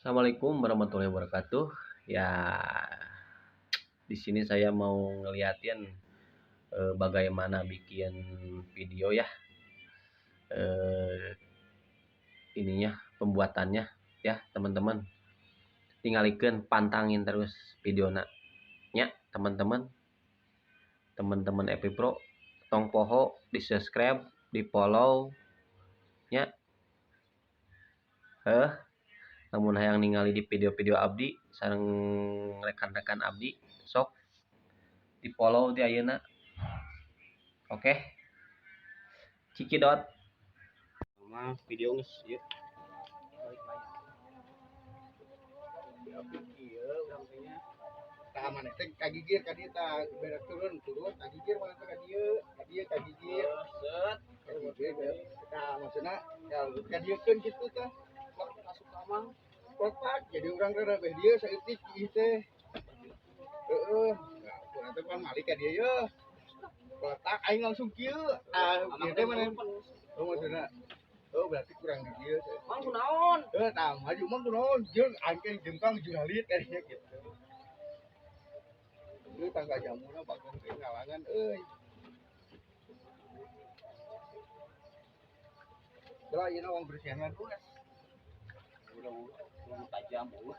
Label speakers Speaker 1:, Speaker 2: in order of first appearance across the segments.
Speaker 1: Assalamualaikum warahmatullahi wabarakatuh. Ya, di sini saya mau ngeliatin bagaimana bikin video ya. Ininya pembuatannya ya, teman-teman. Tinggalikeun, pantangin terus videona nya, teman-teman. Teman-teman Epi Pro, tong poho di subscribe, di follow nya. Lamun hayang ningali di video-video abdi sareng rekan-rekan abdi, sok di follow di ayeuna. Oke. Cikidot.
Speaker 2: Mah video geus ieu.
Speaker 3: Tah maneh teh kagigir ka dieu tah beres turun turun kagigir maneh teh ka dieu ka dieu kagigir.
Speaker 2: Set.
Speaker 3: Kagigir tah maksudna ka dieukeun kitu tah.
Speaker 2: Masuk ka mang.
Speaker 3: Kotak jadi urang rada beh dieu saeutik ieu teh. Heeh. Nah, urang teh pan malik ka dieu ye. Kotak aing langsung kieu. Ah, ieu teh maneh. Oh, maksudna. Oh, berarti kurang di dieu.
Speaker 2: Mang kunaon?
Speaker 3: Heuh, tah maju mang kunaon? Jeung aing teh jengkang juralit kadinya gitu. Ieu tangga jamuna bagong teh ngalangan euy. Lah ieu wong bersihan geus.
Speaker 2: Udah tajam eueuh.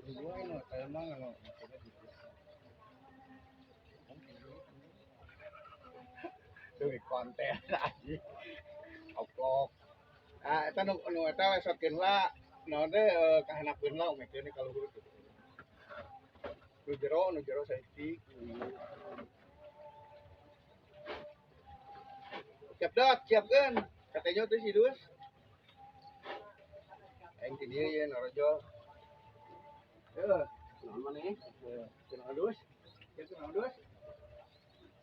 Speaker 3: Gua anu teh mah anu tuh konten aja. Oplok. Ah, eta nu nu eta lesotkeun lah. Naon teh kahanapkeun lah umekeun ka luhur gitu. Nu jero saeutik. Siap dot, siapkeun. Katanya teh si Dus. Aing ti dieu ye norojo. Heuh,
Speaker 2: Kunaon maneh?
Speaker 3: Kunaon Dus? Ya kunaon Dus?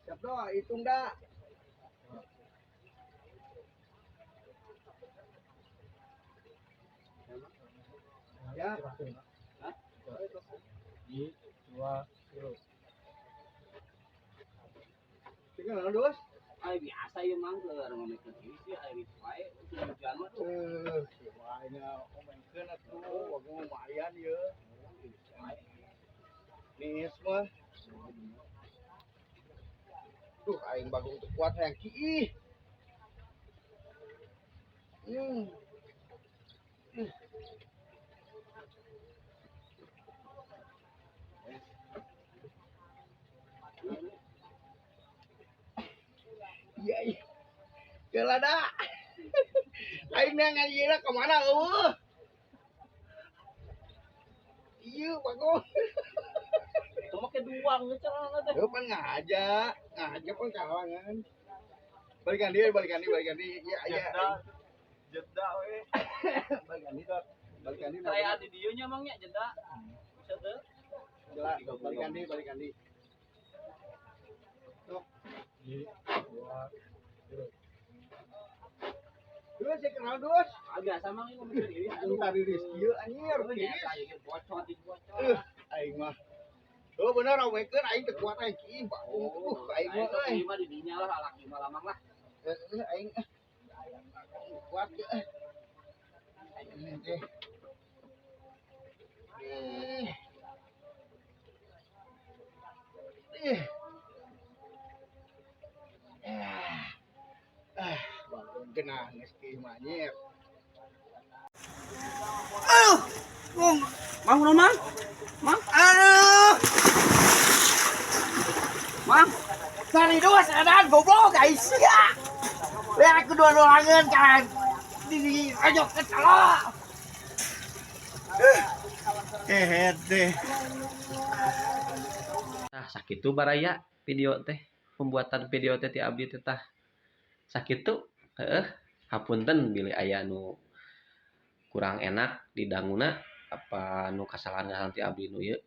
Speaker 3: Siap dot, hitung dah. Ya.
Speaker 2: Hah?
Speaker 3: 2, 3. Tinggal naon Dus?
Speaker 2: Ay biasa ieu mang keur ngomekeun ieu sih ari wae hujan mah tuh.
Speaker 3: Wae nya omekeun atuh, wagah lumayan ieu. Niis mah. Duh, aing bagong teu kuat hayang kiih. Iya, iya. Geula da. Aing na ngajieuna ka mana eueuh? Ieu bagong.
Speaker 2: Itu make duang cenah teh.
Speaker 3: Heuh pan ngahaja, ngahaja pan kahalangan. Balikan dia, balikan dia, balikan dia. Iya, iya.
Speaker 2: Jeda we.
Speaker 3: Balikan dia, Dot. Balikan dia.
Speaker 2: Kayak di dieu nya mang nya jeda. Bisa teu?
Speaker 3: Jeda, balikan dia, balikan dia. Tuh.
Speaker 4: 2, 3.
Speaker 3: Terus saya kenal dus.
Speaker 2: Ah, biasa mang ieu ngomong serius.
Speaker 3: Aduh, tadi ieu anjir.
Speaker 2: Bocor di bocor.
Speaker 3: Aing mah. Oh bener awekeun aing teu kuat aing kieu bagong tuh aing mah euy.
Speaker 2: Aing mah di dinya lah lalaki mah lamang lah.
Speaker 3: Heeh aing kuat ge. Aing teh. Ah, bagong genah geus kieu mah anjir.
Speaker 2: Aduh. Mang, mang, mang. Mang.
Speaker 3: Aduh.
Speaker 2: Mang.
Speaker 3: Sari dus edan goblok guys. Ya. Lihat aku dua-duangan kan. Di rojok ke celok. Deh.
Speaker 1: Nah, sakitu baraya video teh, pembuatan video teh ti abdi teh tah. Sakitu, heueuh, hapunten bilih aya nu kurang enak di danguna apa nu kasalahan-kasalahan ti abdi nu ieu.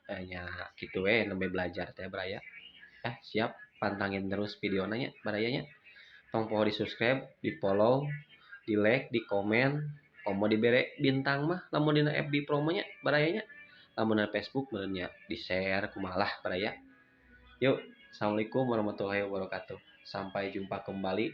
Speaker 1: Nya kitu we nembe belajar teh baraya. Siap pantangin terus videona nya baraya nya. Tong poho di subscribe, di follow, di like, di komen, komo dibere bintang mah lamun dina FB promo nya baraya nya. Lamun dina Facebook meureun nya di share kumaha lah baraya. Yuk, assalamualaikum warahmatullahi wabarakatuh. Sampai jumpa kembali.